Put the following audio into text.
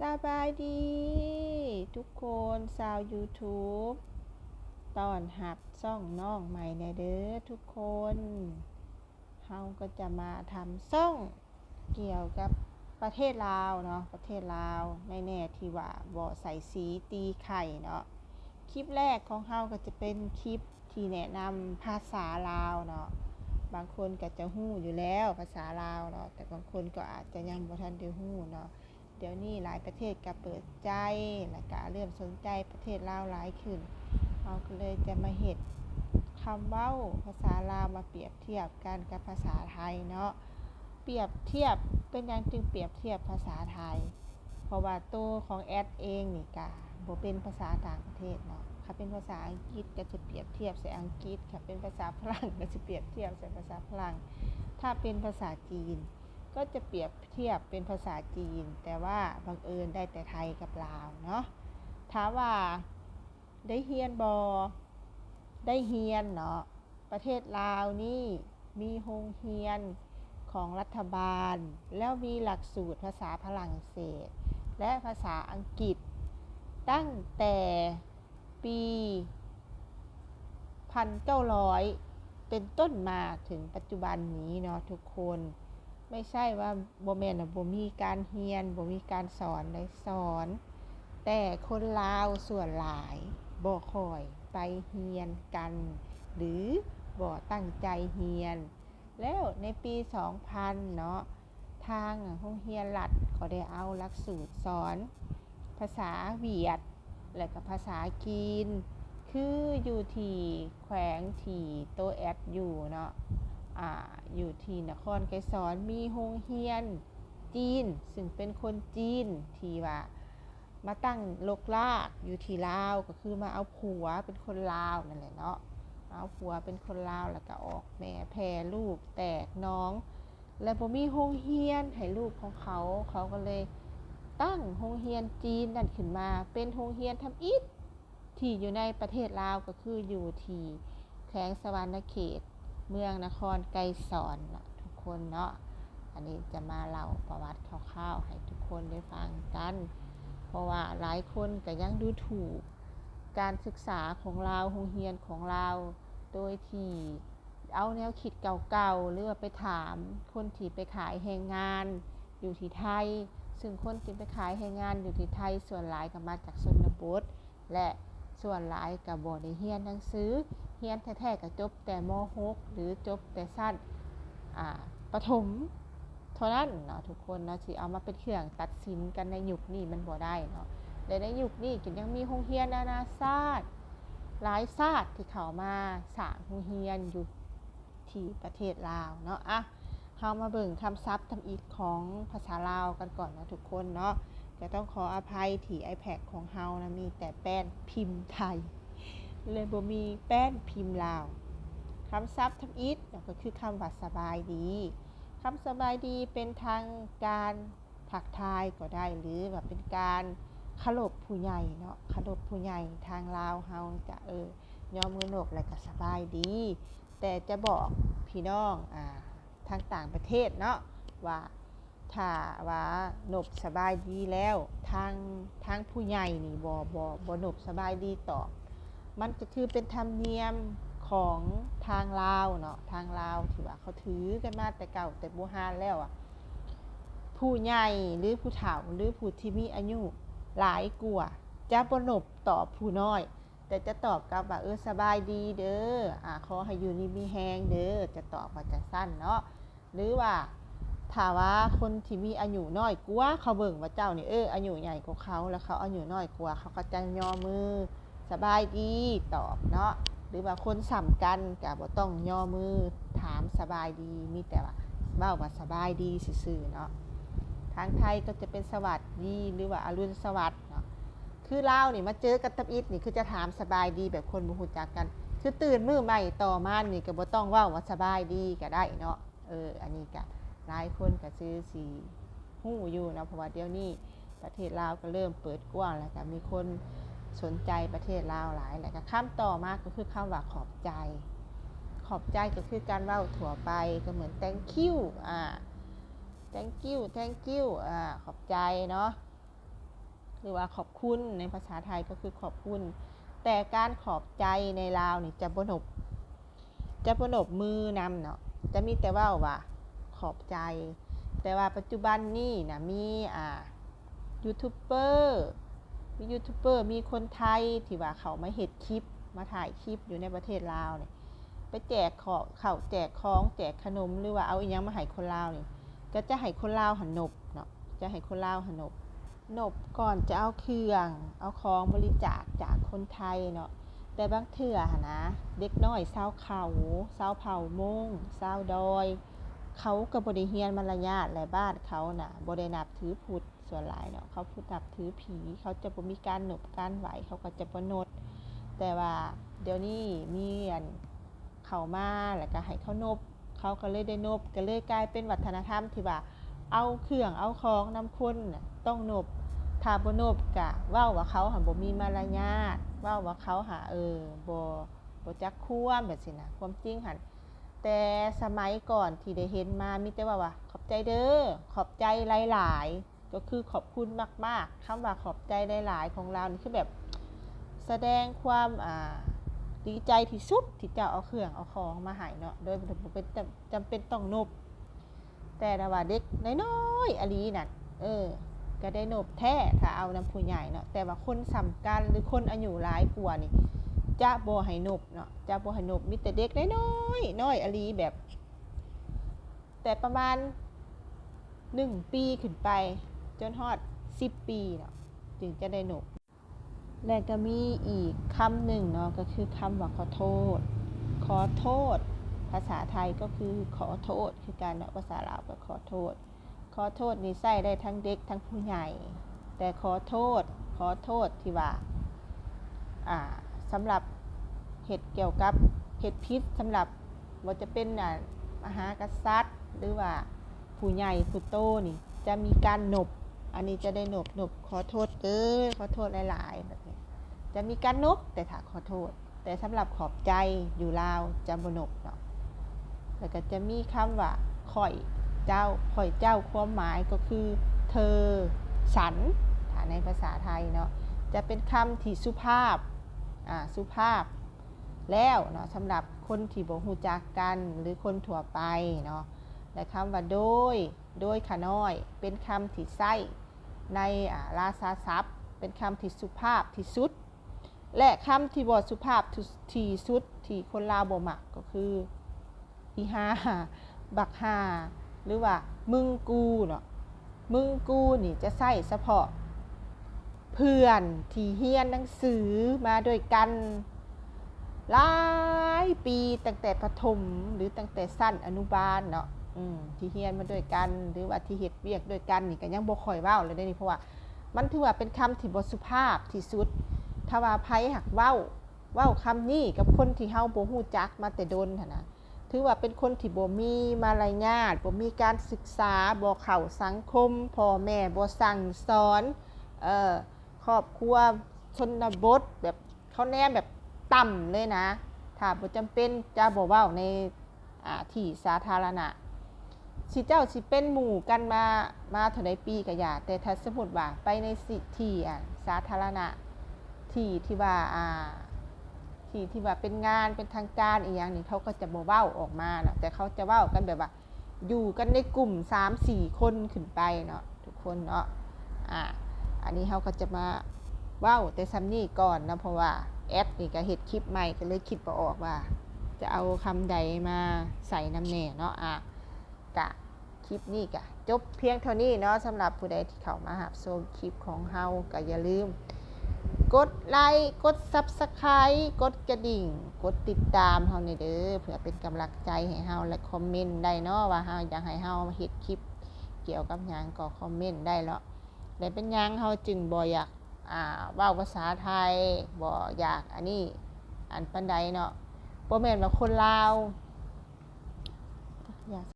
ສະບາຍດີທຸກຄົນຊາວ YouTube ຕ້ອນຮັບຊ່ອງນ້ອງໃໝ່ແດ່ເດີທຸກຄົນ. ເຮົາກໍຈະມາທຳຊ່ອງກ່ຽວກັບປະເທດລາວເນາະ, ປະເທດລາວ ໃນແງ່ທີ່ວ່າບໍ່ໃສ່ສີຕີໄຂ່ເນາະ. ຄລິບແລກຂອງເຮົາກໍຈະເປັນຄລິບທີ່ແນະນຳພາສາລາວເນາະ. ບາງຄົນກໍຈະຮູ້ຢູ່ແລ້ວພາສາລາວເນາະ, ແຕ່ບາງຄົນກໍອາດຈະຍັງບໍ່ທັນໄດ້ຮູ້ເນາະ. ດຽວນີ້ຫຼາຍປະເທດກໍເປີດໃຈ ແລ້ວກໍເລີ່ມສົນໃຈປະເທດລາວຫຼາຍຂຶ້ນ. ເຮົາກໍເລີຍຈະມາເຮັດຄຳເວົ້າພາສາລາວມາປຽບທຽບກັນກັບພາສາໄທເນາະ. ປຽບທຽບ, ເປັນຫຍັງຈຶ່ງປຽບທຽບພາສາໄທ? ເພາະວ່າໂຕຂອງແອັດເອງນີ້ກະບໍ່ເປັນພາສາຕ່າງປະເທດເນາະ. ຖ້າເປັນພາສາອັງກິດກໍຈະປຽບທຽບໃສ່ອັງກິດ, ຖ້າເປັນພາສາຝຣັ່ງກໍຈະປຽບທຽບໃສ່ພາສາຝຣັ່ງ, ຖ້າເປັນພາສາຈີນ ກໍຈະປຽບທຽບເປັນພາສາຈີນ, ແຕ່ວ່າບັງເອີນໄດ້ແຕ່ໄທກັບລາວເນາະ. ຖາມວ່າໄດ້ຮຽນບໍ່? ໄດ້ຮຽນເນາະ. ປະເທດລາວນີ້ມີໂຮງຮຽນຂອງລັດຖະບານ ແລ້ວມີຫຼັກສູດພາສາຝຣັ່ງເສດ ແລະ ພາສາອັງກິດ ຕັ້ງແຕ່ ປີພັນເກົ້າຮ້ອຍເປັນຕົ້ນມາເຖິງປັດຈຸບັນນີ້ເນາະທຸກຄົນ. ໄມ່ໃຊ່ວ່າ ບໍ່ແມ່ນວ່າບໍ່ມີການຮຽນ, ບໍ່ມີການສອນໄດ໋, ສອນ, ແຕ່ຄົນລາວສ່ວນຫຼາຍບໍ່ຄ່ອຍໄປຮຽນກັນ ຫຼື ບໍ່ຕັ້ງໃຈຮຽນ. ແລ້ວໃນປີສອງພັນເນາະ, ທາງໂຮງຮຽນລັດກໍໄດ້ເອົາຫຼັກສູດສອນພາສາຫວຽດ ແລະ ກະພາສາຈີນ ຄືຢູ່ທີ່ແຂວງທີ່ໂຕແອັດຢູ່ເນາະ, ອາ ຢູ່ທີ່ນະຄອນໄກສອນ ມີໂຮງຮຽນຈີນ ຊຶ່ງເປັນຄົນຈີນທີ່ວ່າ ມາຕັ້ງລົກລາກຢູ່ທີ່ລາວ ກໍຄືມາເອົາຜົວເປັນຄົນລາວນັ້ນແຫຼະເນາະ, ມາເອົາຜົວເປັນຄົນລາວ ແລ້ວກໍອອກແມ່ແຜ່ລູກແຕກໜອງ ແລະ ບໍ່ມີໂຮງຮຽນໃຫ້ລູກຂອງເຂົາ, ເຂົາກໍເລີຍຕັ້ງໂຮງຮຽນຈີນນັ້ນຂຶ້ນມາ ເປັນໂຮງຮຽນທຳອິດທີ່ຢູ່ໃນປະເທດລາວ ກໍຄືຢູ່ທີ່ ແຂວງສະຫວັນນະເຂດ ເມືອງນະຄອນໄກສອນເນາະທຸກຄົນເນາະ. ອັນນີ້ຈະມາເລົ່າປະຫວັດຄ່າວໆໃຫ້ທຸກຄົນໄດ້ຟັງກັນ, ເພາະວ່າຫຼາຍຄົນກໍຍັງດູຖູກການສຶກສາຂອງລາວ, ໂຮງຮຽນຂອງລາວ, ໂດຍທີ່ເອົາແນວຄິດເກົ່າໆ ຫຼືວ່າໄປຖາມຄົນທີ່ໄປຂາຍແຮງງານຢູ່ທີ່ໄທ, ຊຶ່ງຄົນທີ່ໄປຂາຍແຮງງານຢູ່ທີ່ໄທສ່ວນຫຼາຍກໍມາຈາກຊົນນະບົດ ແລະ ສ່ວນຫຼາຍກໍບໍ່ໄດ້ຮຽນໜັງສື, ຮຽນແທ້ໆກໍຈົບແຕ່ ມ.ຫົກ ຫຼື ຈົບແຕ່ຊັ້ນ ອາ ປະຖົມເທົ່ານັ້ນເນາະທຸກຄົນເນາະ, ຊິເອົາມາເປັນເຄື່ອງຕັດສິນກັນໃນຍຸກນີ້ມັນບໍ່ໄດ້ເນາະ. ແລະ ໃນຍຸກນີ້ກໍຍັງມີໂຮງຮຽນນານາຊາດຫຼາຍຊາດທີ່ເຂົ້າມາສ້າງໂຮງຮຽນຢູ່ ທີ່ປະເທດລາວເນາະ. ອະ ເຮົາມາເບິ່ງຄຳສັບທຳອິດຂອງພາສາລາວກັນກ່ອນເນາະທຸກຄົນເນາະ. ກໍຕ້ອງຂໍອະໄພທີ່ iPad ຂອງເຮົານະ ມີແຕ່ແປ້ນພິມໄທ ແລະ ບໍ່ມີແປ້ນພິມລາວ. ຄຳສັບທຳອິດເນາະ ກໍຄືຄຳວ່າສະບາຍດີ. ຄຳສະບາຍດີເປັນທາງການ ທັກທາຍກໍໄດ້ ຫຼືວ່າເປັນການເຄົາລົບຜູ້ໃຫຍ່ເນາະ, ເຄົາລົບຜູ້ໃຫຍ່. ທາງລາວເຮົາຈະ ເອີ ຍໍມືນົບ ແລ້ວກໍສະບາຍດີ. ແຕ່ຈະບອກພີ່ນ້ອງ ອາ ທາງຕ່າງປະເທດເນາະ ວ່າຖ້າວ່ານົບສະບາຍດີແລ້ວ ທາງ ທາງຜູ້ໃຫຍ່ນີ້ບໍ່ ບໍ່ ບໍ່ນົບສະບາຍດີຕອບ, ມັນກໍຄືເປັນທຳນຽມຂອງທາງລາວເນາະ, ທາງລາວທີ່ວ່າເຂົາຖືກັນມາແຕ່ເກົ່າແຕ່ບູຮານແລ້ວອະ. ຜູ້ໃຫຍ່ ຫຼື ຜູ້ເຖົ້າ ຫຼື ຜູ້ທີ່ມີອາຍຸຫຼາຍກວ່າ ຈະບໍ່ນົບຕອບຜູ້ນ້ອຍ, ແຕ່ຈະຕອບກັບວ່າ ເອີ ສະບາຍດີເດີ, ອາ ຂໍໃຫ້ຢູ່ດີມີແຮງເດີ, ຈະຕອບວ່າຈັ່ງຊັ້ນເນາະ. ຫຼືວ່າຖ້າວ່າຄົນທີ່ມີອາຍຸນ້ອຍກວ່າ ເຂົາເບິ່ງວ່າເຈົ້ານີ້ ເອີ ອາຍຸໃຫຍ່ກວ່າເຂົາ ແລ້ວເຂົາອາຍຸນ້ອຍກວ່າ ເຂົາກໍຈະຍໍມື ສະບາຍດີຕອບເນາະ. ຫຼືວ່າຄົນສ່ຳກັນກໍບໍ່ຕ້ອງຍໍມືຖາມສະບາຍດີ, ມີແຕ່ວ່າເວົ້າວ່າສະບາຍດີຊື່ໆເນາະ. ທາງໄທກໍຈະເປັນສະຫວັດດີ ຫຼືວ່າອະລຸນສະຫວັດເນາະ. ຄືລາວນີ້ມາເຈີກັນທຳອິດນີ້ ຄືຈະຖາມສະບາຍດີແບບຄົນບໍ່ຮູ້ຈັກກັນ, ຄືຕື່ນມື້ໃໝ່ຕໍ່ມານີ້ກໍບໍ່ຕ້ອງເວົ້າວ່າສະບາຍດີກໍໄດ້ເນາະ. ເອີ ອັນນີ້ກະຫຼາຍຄົນກະຄືຊິຮູ້ຢູ່ເນາະ, ເພາະວ່າດຽວນີ້ປະເທດລາວກະເລີ່ມເປີດກວ້າງ ແລ້ວກະມີຄົນສົນໃຈປະເທດລາວຫຼາຍ. ແລ້ວກະຄຳຕໍ່ມາກໍຄືຄຳວ່າຂອບໃຈ. ຂອບໃຈກໍຄືການເວົ້າທົ່ວໄປ ກໍເໝືອນ thank you ອາ thank you thank you ອາ ຂອບໃຈເນາະ. ຫຼືວ່າຂອບຄຸນໃນພາສາໄທກໍຄືຂອບຄຸນ, ແຕ່ການຂອບໃຈໃນລາວນີ້ຈະບໍ່ນົບ ຈະບໍ່ນົບມືນຳເນາະ, ຈະມີແຕ່ເວົ້າວ່າຂອບໃຈ. ແຕ່ວ່າປັດຈຸບັນນີ້ນະ ມີ ອ່າ ຢູທູບເບີ ມີຢູທູບເບີ ມີຄົນໄທທີ່ວ່າເຂົາມາເຮັດຄລິບ ມາຖ່າຍຄລິບຢູ່ໃນປະເທດລາວນີ້ ໄປແຈກເຂົ້າ ເຂົ້າ ແຈກຂອງ ແຈກຂະໜົມ ຫຼືວ່າເອົາອີ່ຫຍັງມາໃຫ້ຄົນລາວນີ້ ກໍຈະໃຫ້ຄົນລາວຫັ້ນນົບເນາະ, ຈະໃຫ້ຄົນລາວຫັ້ນນົບ ນົບກ່ອນຈະເອົາເຄື່ອງ ເອົາຂອງບໍລິຈາກຈາກຄົນໄທເນາະ. ແຕ່ບາງເທື່ອຫັ້ນນະ ເດັກນ້ອຍຊາວເຜົ່າ ຊາວເຜົ່າມົ້ງ ຊາວດອຍ ເຂົາກໍບໍ່ໄດ້ຮຽນມາລະຍາດ ແລະ ບ້ານເຂົານະບໍ່ໄດ້ນັບຖືພຸດ ສ່ວນຫຼາຍເນາະ ເຂົາຜູ້ນັບຖືຜີ ເຂົາຈະບໍ່ມີການນົບການໄຫວ້ ເຂົາກໍຈະບໍ່ນົບ. ແຕ່ວ່າດຽວນີ້ມີອັນເຂົ້າມາ ແລ້ວກໍໃຫ້ເຂົານົບ ເຂົາກໍເລີຍໄດ້ນົບ ກໍເລີຍກາຍເປັນວັດທະນະທຳທີ່ວ່າ ເອົາເຄື່ອງເອົາຂອງນຳຄົນນະຕ້ອງນົບ, ຖ້າບໍ່ນົບກະເວົ້າວ່າເຂົາຫັ້ນບໍ່ມີມາລະຍາດ ເວົ້າວ່າເຂົາຫາ ເອີ ບໍ່ ບໍ່ຈັກຄວາມ ແບບຊີ້ນະ. ຄວາມຈິງຫັ້ນ ແຕ່ສະໄໝກ່ອນທີ່ໄດ້ເຫັນມາ ມີແຕ່ເວົ້າວ່າ ຂອບໃຈເດີ ຂອບໃຈຫຼາຍໆ ກໍຄືຂອບຄຸນມາກໆ. ຄຳວ່າຂອບໃຈຫຼາຍໆຂອງລາວນີ້ ຄືແບບສະແດງຄວາມ ອ່າ ດີໃຈທີ່ສຸດທີ່ເຈົ້າເອົາເຄື່ອງເອົາຂອງມາໃຫ້ເນາະ ໂດຍບໍ່ ບໍ່ເປັນຈຳ ຈຳເປັນຕ້ອງນົບ. ແຕ່ຖ້າວ່າເດັກນ້ອຍໆອີ່ຫຼີນັ້ນ ເອີ ກໍໄດ້ນົບແທ້ ຖ້າເອົານຳຜູ້ໃຫຍ່ເນາະ. ແຕ່ວ່າຄົນສ່ຳກັນ ຫຼື ຄົນອາຍຸຫຼາຍກວ່ານີ້ ຈະບໍ່ໃຫ້ນົບເນາະ ຈະບໍ່ໃຫ້ນົບ. ມີແຕ່ເດັກນ້ອຍໆ ນ້ອຍອີ່ຫຼີ ແບບ ແຕ່ປະມານໜຶ່ງປີຂຶ້ນໄປ ຈົນຮອດສິບປີເນາະ ຈຶ່ງຈະໄດ້ນົບ. ແລະ ກໍມີອີກຄຳໜຶ່ງເນາະ ກໍຄືຄຳວ່າຂໍໂທດ. ຂໍໂທດ ພາສາໄທກໍຄືຂໍໂທດຄືກັນເນາະ, ພາສາລາວກໍຂໍໂທດ. ຂໍໂທດນີ້ໃຊ້ໄດ້ທັງເດັກທັງຜູ້ໃຫຍ່, ແຕ່ຂໍໂທດ ຂໍໂທດທີ່ວ່າ ອ່າ ສຳລັບເຮັດກ່ຽວກັບເຮັດຜິດ ສຳລັບ ບໍ່ວ່າຈະເປັນ ອ່າ ມະຫາກະສັດ ຫຼືວ່າຜູ້ໃຫຍ່ຜູ້ໂຕນີ້ ຈະມີການນົບ. ອັນນີ້ຈະໄດ້ນົບ ນົບ ຂໍໂທດເດີ ຂໍໂທດຫຼາຍໆ ແບບນີ້ ຈະມີການນົບ ແຕ່ຖ້າຂໍໂທດ. ແຕ່ສຳລັບຂອບໃຈຢູ່ລາວຈະບໍ່ນົບເນາະ. ແລ້ວກໍຈະມີຄຳວ່າ ຂ້ອຍ ເຈົ້າ ຂ້ອຍ ເຈົ້າ ຄວາມໝາຍກໍຄື ເທີ ສັນ ຖ້າໃນພາສາໄທເນາະ ຈະເປັນຄຳທີ່ສຸພາບ ອ່າ ສຸພາບແລ້ວເນາະ ສຳລັບຄົນທີ່ບໍ່ຮູ້ຈັກກັນ ຫຼື ຄົນທົ່ວໄປເນາະ. ແລະ ຄຳວ່າ ໂດຍ ໂດຍຂ້ານ້ອຍ ເປັນຄຳທີ່ໃຊ້ໃນ ອ່າ ລາຊາສັບ ເປັນຄຳທີ່ສຸພາບທີ່ສຸດ ແລະ ຄຳທີ່ບໍ່ສຸພາບທີ່ ທີ່ສຸດທີ່ຄົນລາວບໍ່ມັກກໍຄື ອີຫ່າ ບັກຫ່າ ຫຼືວ່າ ມຶງກູເນາະ. ມຶງກູນີ້ຈະໃຊ້ສະເພາະເພື່ອນທີ່ຮຽນໜັງສືມາດ້ວຍກັນຫຼາຍປີ ຕັ້ງແຕ່ປະຖົມ ຫຼື ຕັ້ງແຕ່ຊັ້ນອະນຸບານເນາະ ອືມ ທີ່ຮຽນມາດ້ວຍກັນ ຫຼືວ່າທີ່ເຮັດວຽກດ້ວຍກັນນີ້ ກໍຍັງບໍ່ຄ່ອຍເວົ້າແລ້ວເດນີ້ ເພາະວ່າ ມັນຖືວ່າເປັນຄຳທີ່ບໍ່ສຸພາບທີ່ສຸດ. ຖ້າວ່າໃຜຫາກເວົ້າ ເວົ້າຄຳນີ້ກັບຄົນທີ່ເຮົາບໍ່ຮູ້ຈັກມາແຕ່ດົນຫັ້ນນະ ຖືວ່າເປັນຄົນທີ່ບໍ່ມີມາລະຍາດ ບໍ່ມີການສຶກສາ ບໍ່ເຂົ້າສັງຄົມ ພໍ່ແມ່ບໍ່ສັ່ງສອນ ເອີ ຄອບຄົວຊົນນະບົດ ແບບເຂົາແນມແບບຕ່ຳເລີຍນະ. ຖ້າບໍ່ຈຳເປັນຈະບໍ່ເວົ້າໃນ ອ່າ ທີ່ສາທາລະນະ. ຊິເຈົ້າຊິເປັນໝູ່ກັນມາ ມາເທົ່າໃດປີກໍຢ່າ, ແຕ່ຖ້າສົມມຸດວ່າໄປໃນ ທີ່ ທີ່ ອ່າ ສາທາລະນະ ທີ່ທີ່ວ່າ ອ່າ ທີ່ທີ່ວ່າເປັນງານເປັນທາງການອີ່ຫຍັງນີ້ ເຂົາກໍຈະບໍ່ເວົ້າອອກມາເນາະ, ແຕ່ເຂົາຈະເວົ້າກັນແບບວ່າ ຢູ່ກັນໃນກຸ່ມສາມສີ່ຄົນຂຶ້ນໄປເນາະ ທຸກຄົນເນາະ. ອ່າ ອັນນີ້ເຮົາກໍຈະມາເວົ້າແຕ່ສ່ຳນີ້ກ່ອນເນາະ, ເພາະວ່າແອັດນີ້ກໍເຮັດຄລິບໃໝ່ ກໍເລີຍຄິດບໍ່ອອກວ່າຈະເອົາຄຳໃດມາໃສ່ນຳແດ່ເນາະ. ອ່າ ກະຄລິບນີ້ກະຈົບພຽງເທົ່ານີ້ເນາະ. ສຳລັບຜູ້ໃດທີ່ເຂົ້າມາຮັບຊົມຄລິບຂອງເຮົາ ກໍຢ່າລືມກົດໄລ, ກົດ Subscribe, ກົດກະດິ່ງ, ກົດຕິດຕາມເຮົາແດ່ເດີ ເພື່ອເປັນກຳລັງໃຈໃຫ້ເຮົາ ແລະ ຄອມເມັນໄດ້ເນາະ ວ່າເຮົາຢາກໃຫ້ເຮົາເຮັດຄລິບກ່ຽວກັບຫຍັງ ກໍຄອມເມັນໄດ້ເນາະ. ແລະ ເປັນຫຍັງເຮົາຈຶ່ງບໍ່ຢາກ ອ່າ ເວົ້າພາສາໄທ ບໍ່ຢາກອັນນີ້ອັນປານໃດເນາະ? ບໍ່ແມ່ນວ່າຄົນລາວ